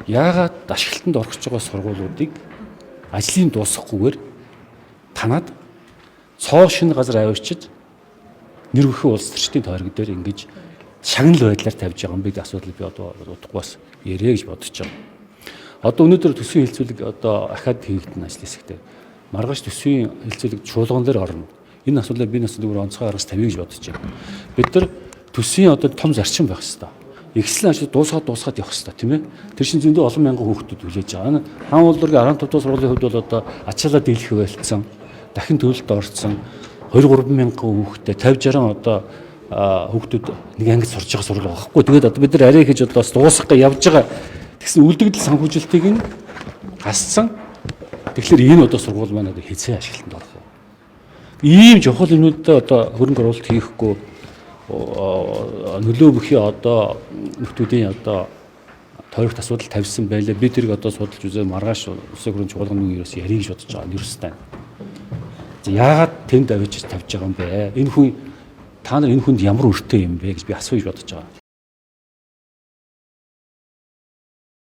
Яагаад ашиглалтанд орох гэж байгаа сургуулиудыг ажлын дуусгахгүйгээр танаад цоо шинэ газар авчиж нэр бүхий улс төрчдийн тойрог дээр ингэж шагнал байдлаар тавьж байгаа юм бэ гэдэг асуудлыг би одоо удахгүй бас яриа гэж бодож байгаа. Одоо өнөөдөр төсвийн хэлцүүлэг одоо ахаад хийгдэн ажил хэсэгтээ. Маргааш төсвийн хэлцүүлэг чуулган дээр орно. Энэ асуудлыг би нас зүгээр онцгой аргас тавья гэж бодож байна. Бид нар төсвийн одоо том зарчим байх хэрэгтэй. Эхлэн ажил дуусгаад дуусгаад явах хэрэгтэй, тийм ээ. Тэр чинь зөндөө олон мянган хүүхдүүд хүлээж байгаа. Хаан уулдургийн 15 дугаар сургуулийн хувьд бол одоо ачаалаа дийлэх байлцсан. Дахин төлөлт орцсон 2 3 мянган хүүхэдтэй 50 60 одоо хүүхдүүд нэг ангид сурж байгаа сургууль байгаа хгүй. Тэгээд одоо бид нар арай хийж одоо бас дуусгах гэж явж байгаа. Тэгсэн үлдэгдэл санхүүжилтийг нь гасцсан. Тэгэхээр энэ одоо сургууль маань одоо хэзээ ашиглалтанд орох вэ? Ийм чухал юмнуудад одоо хөрөнгө оруулалт хийхгүй нөлөө бүхий одоо нөхдүүдийн одоо тойрогт асуудал тавьсан байлаа. Би тэрийг одоо судалж үзээ, маргааш улсын хурлын чуулганы үеэс ярих гэж бодож байгаа. Нэрстэй. За, яагаад тэнд авчиж тавьж байгаа юм бэ? Энэ хүн, та нар энэ хүнд ямар өртөө юм бэ гэж би асууя гэж бодож байгаа.